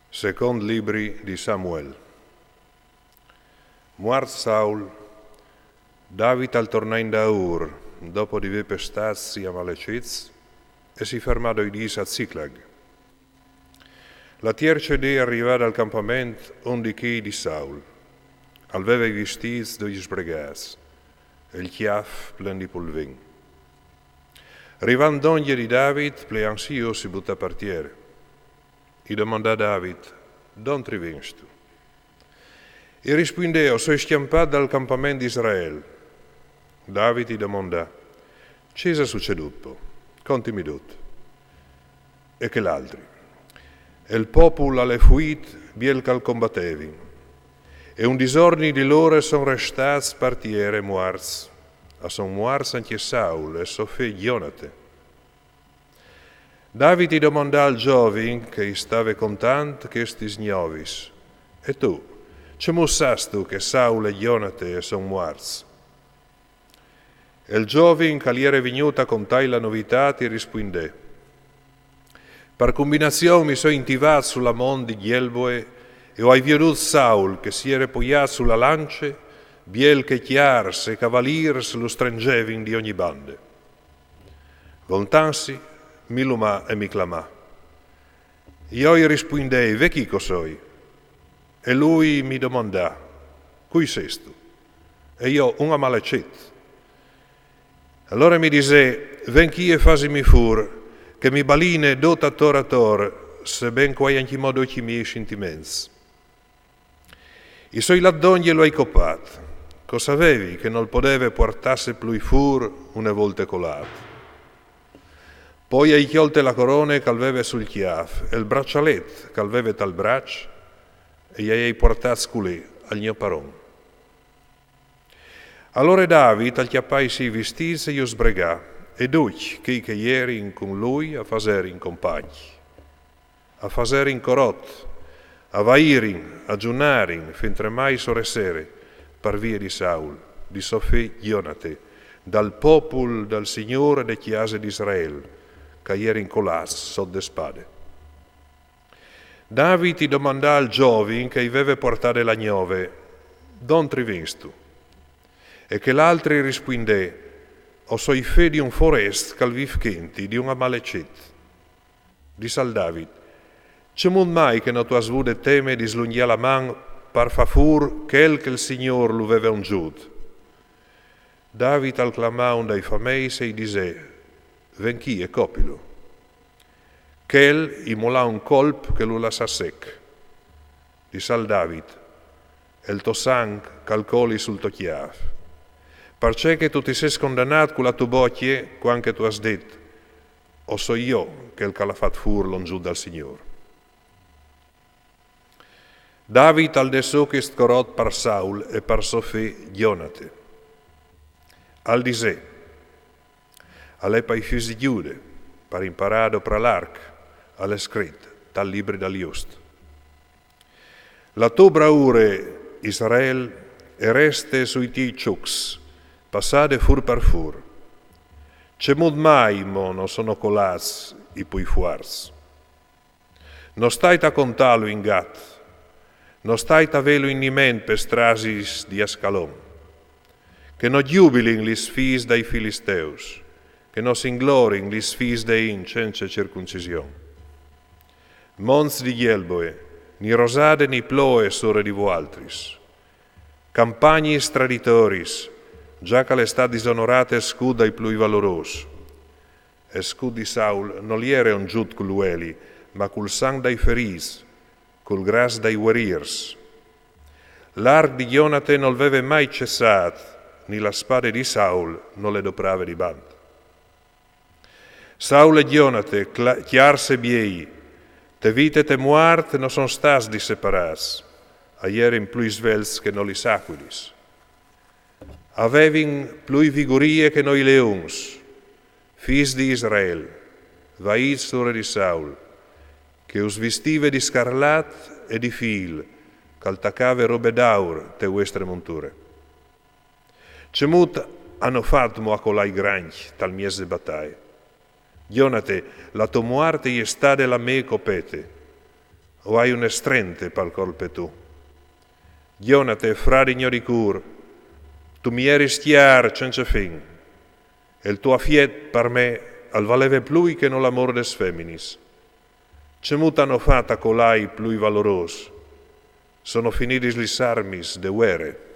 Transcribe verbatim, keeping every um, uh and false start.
Second libri di Samuel. Muart Saul, David al tornà indaur, dopo di vê pestâts i Amalecits, e si fermà doi dîs a Ziclag. La tierce dì al rivà dal campament un di chei di Saul. Al veve i vistîts doi sbregâts e il cjâf plen di pulvin. Rivant dongje di David, ple ansiôs i butà par tiere. I domandà David: «Dont rivìnstu?» I rispuindè: «O soi scjampât dal campament di Israel.» David i domandà: «Ce isal sucedût po? Contimi dut.» E chel altri: «Il popul al è fuît biel che al combatevin, e un disordini di lôr a son restâts par tiere muarts. A son muarts ancje Saul e so fi Jonate.» David i domandà al zovin che i stave contant chestis gnovis: «E tu, cemût sâstu che Saul e Jonate a son muarts?» E il zovin che al jere vignût a contâi la novitât i rispuindè: «Par cumbinazion mi soi intivât su la mont di Gjelboe e o ai viodût Saul che si jere poiât su la lance, biel che cjârs e cavalîrs lu strenzevin di ogni bande. Voltantsi, mi lumà e mi clamà. Jo i rispuindei: Ve chi che o soi.» E lui mi domandà: «Cui sêstu?» E jo: «Un Amalecit.» Alore mi disè: «Ven chi e fasimi fûr, che mi baline dut ator ator, seben che o ai ancjemò ducj i miei sintiments.» I soi lât dongje e lu ai copât, che o savevi che nol podeve puartâsi plui fûr une volte colât. Po i ai cjolte la corone che al veve sul cjâf e il braçalet che al veve tal braç, e i ai puartâts culì al gno paron. Alore David al cjapà i siei vistîts e ju sbregà, e ducj chei che a jerin cun lui a faserin compagn. A faserin corot, a vairin, a zunarin, fintremai sore sere, par vie di Saul, di so fi Jonate, dal popul dal Signôr e de cjase di Israel, che a jerin colâts sot de spade. David i domandà al zovin che i veve puartade la gnove: «Dont rivìnstu?» E chel altri i rispuindè: «O soi fi di un forest che al vîf chenti, di un Amalecit.» Dissal David: «Cemût mai che no tu âs vût de teme di slungjâ la man par fâ fûr chel che il Signôr lu veve unzût?» David al clamà un dai fameis e i disè: «Ven chi e copilu.» Chel i molà un colp che lu lassà sec. Dissal David: «È il to sanc che al coli sul to cjâf, parcè che tu ti sês condanât cu la tô bocje cuant che tu âs dit: O soi jo chel che al à fat fûr l'unzût dal Signôr.» David al dè sù chest corot par Saul e par so fi Jonate. Al disè: «Al è pai fîs di Gjude, par imparâ a doprâ l'arc, al è scrit tal libri dal just: La tô braure, Israel, e reste sui tiei çucs, passade fûr par fûr. Cemût mai mo no sono colâts i plui fuarts.» No stait a contâlu in Gat, no stait a vêlu in ment pes strasis di Ascalon. Che no gjubilin lis fiis dai Filisteus, che no si inglorin lis fiis de int cence circuncision. Monts di Gjelboe, ni rosade ni ploe sore di voaltris. Campagnis traditoris, za che al è stât disonorât il scût dai plui valorôs. Il scût di Saul nol jere unzût cul vueli, ma cul sanc dai ferîts, cul gras dai vuerîrs. L'arc di Jonate nol veve mai cessât, ni la spade di Saul no le doprave di bant. Saul e Jonate, cla-, cjârs e biei, te vite e te muart no son stâts disseparâts, a jerin plui svelts che no lis acuilis. A vevin plui vigurie che no i leons. Fiis di Israel, vaît sore di Saul, che us vistive di scarlat e di fîl, che al tacave robe d'aur te vuestre monture. Cemût àn fat mo a colâ i grancj tal mieç de bataie? Jonate, la tô muart e je stade la mê copete. o ai une strente pal còrp pe tu. Jonate, frari gno di cûr, tu mi eris cjâr cence fin, e il to afiet par me al valeve plui che no l'amôr des feminis. Cemût àn fat a colâi plui valorôs? Sono finidis lis armis de vuere.